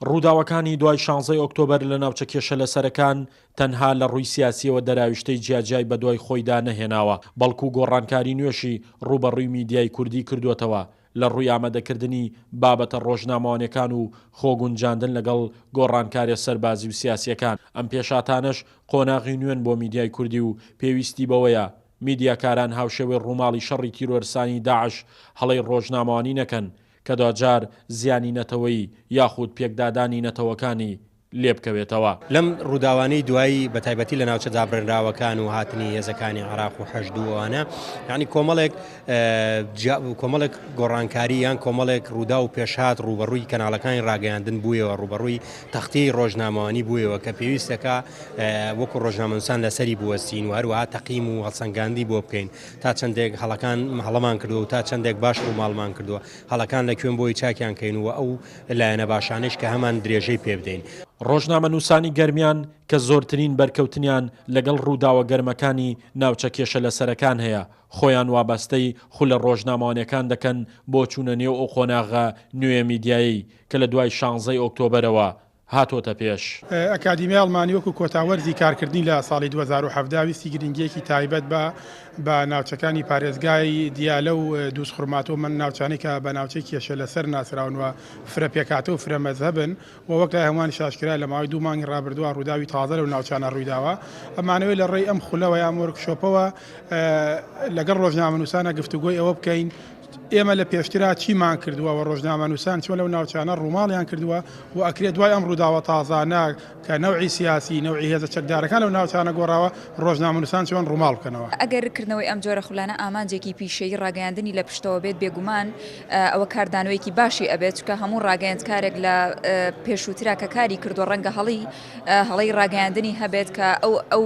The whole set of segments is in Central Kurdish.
ڕووداوەکانی دوای شانزەی ئۆکتۆبەر لە ناوچە کێشەلەسەرەکان تەنها لە ڕووی سیاسییەوە دەراویشتەی جیاجیای بەدوای خۆیدا نەهێناوە، بەڵکو گۆڕانکاری نوێشی ڕووبەڕووی میدیای کوردی کردووەتەوە لە ڕووی ئامادەکردنی بابەتە ڕۆژنامەوانیەکان و خۆگونجاندن لەگەڵ گۆڕانکاریە سەربازی و سیاسیەکان. ئەم پێشهاتانەش قۆناغی نوێن بۆ میدیای کوردی و پێویستی بەوەیە میدیاکاران هاوشێوەی ڕووماڵی شەڕی تیرۆرستانی داعش هەڵەی ڕۆژنامەوانی نەکەن کە دواجار زیانی نەتەوەیی یاخود پێکدادانی نەتەوەکانی لێبکەوێتەوە. لەم ڕووداوانەی دوایی بە تایبەتی لە ناوچە دابڕێنراوەکان و هاتنی هێزەکانی عێراق و حەشد و ئەوانە یانی کۆمەڵێک کۆمەڵێک گۆڕانکاری یان کۆمەڵێک ڕوودا و پێشهات ڕووبەڕووی کەناڵەکانی ڕاگەیاندن بوویەوە ڕووبەڕووی تەختیی ڕۆژنامەوانی بوویەوە کە پێویستەکە وەکو ڕۆژنامەنووسان لەسەری بوەستین و هەروەها تەقیم و هەڵسەنگاندی بۆ بکەین تا چەندێک هەڵەکان هەڵەمان کردووە و تا چەندێک باش ڕووماڵمان کردووە هەڵەکان لە کوێن بۆی چاکیان کەین و ئەو لایەنە باشانەیش کە هەمان درێژەی پێ بدەین. ڕۆژنامەنووسانی گەرمیان کە زۆرترین بەرکەوتنیان لەگەڵ ڕووداوە گەرمەکانی ناوچە کێشەلەسەرەکان هەیە، خۆیان وابەستەی خولە ڕۆژنامەوانیەکان دەکەن بۆ چوونە نێو ئەو قۆناغە نوێیە میدیایەی کە لە دوای شانزەی ئۆکتۆبەرەوە هاتۆتە پێش. ئەکادیمیای ئەڵمانی وەکو کۆتا وەرزی کارکردنی لە ساڵی 2017 ویستی گرنگییەکی تایبەت بە بە ناوچەکانی پارێزگای دیالە و دووزخورماتوو ئەم ناوچانەی کە بە ناوچەی کێشە لەسەر ناسراون و فرە پێکهاتە و فرە مەزهەبن و وەک لای هەمووانیش ئاشکرایە لە ماوەی دوو مانگی ڕابردووە ڕووداوی تازە لەو ناوچانە ڕوویداوە ئەمانەوێت لە ڕێی ئەم خولەوە یان وۆرکشۆپەوە لەگەڵ ڕۆژنامەنووسانە گفتوگۆی ئەوە بکەین ئێمە لە پێشترا چیمان کردووە و ڕۆژنامەنووسان چۆن لەو ناوچانە ڕووماڵیان کردووە و ئەکرێ دوای ئەم ڕووداوە تازانە کە نەوعی سیاسی، نەوعی هێزە چەکدارەکان لەو ناوچانە گۆڕاوە، ڕۆژنامەنووسان چۆن ڕووماڵ بکەنەوە. ئەگەر کردنەوەی ئەم جۆرە خولانە ئامانجێکی پیشەیی ڕاگەیاندنی لە پشتەوە بێت، بێگومان ئەوە کاردانەوەیەکی باشی ئەبێت، چونکە هەموو ڕاگەیەندکارێک لە پێشووترا کە کاری کردووە ڕەنگە هەڵی هەڵەی ڕاگەیاندنی هەبێت کە ئەو ئەو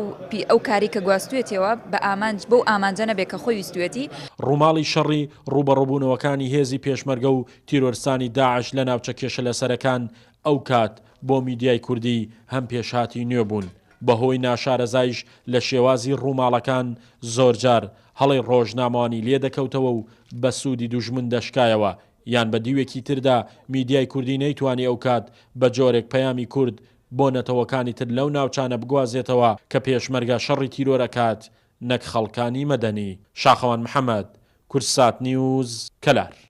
ئەو کاری کە گواستوێتیەوە بە ئامانج بەو ئامانجە نەبێت کە خۆی ویستوێتی. ڕووماڵی شەڕی ڕووبەڕووبوونەوەکانی هێزی پێشمەرگە و تیرۆرستانی داعش لە ناوچە کێشەلەسەرەکان ئەو کات بۆ میدیای کوردی هەم پێشهاتی نوێ بوون، بەهۆی ناشارەزایش لە شێوازی ڕووماڵەکان زۆرجار هەڵەی ڕۆژنامەوانی لێدەکەوتەوە و بە سوودی دوژمن دەشکایەوە یان بە دیوێکی تردا میدیای کوردی نەیتوانی ئەوکات بە جۆرێک پەیامی کورد بۆ نەتەوەکانی تر لەو ناوچانە بگوازێتەوە کە پێشمەرگە شەڕی تیرۆر ئەکات نەک خەڵکانی مەدەنی. شاخەوان محەمەد، کوردسات نیوز، کەلار.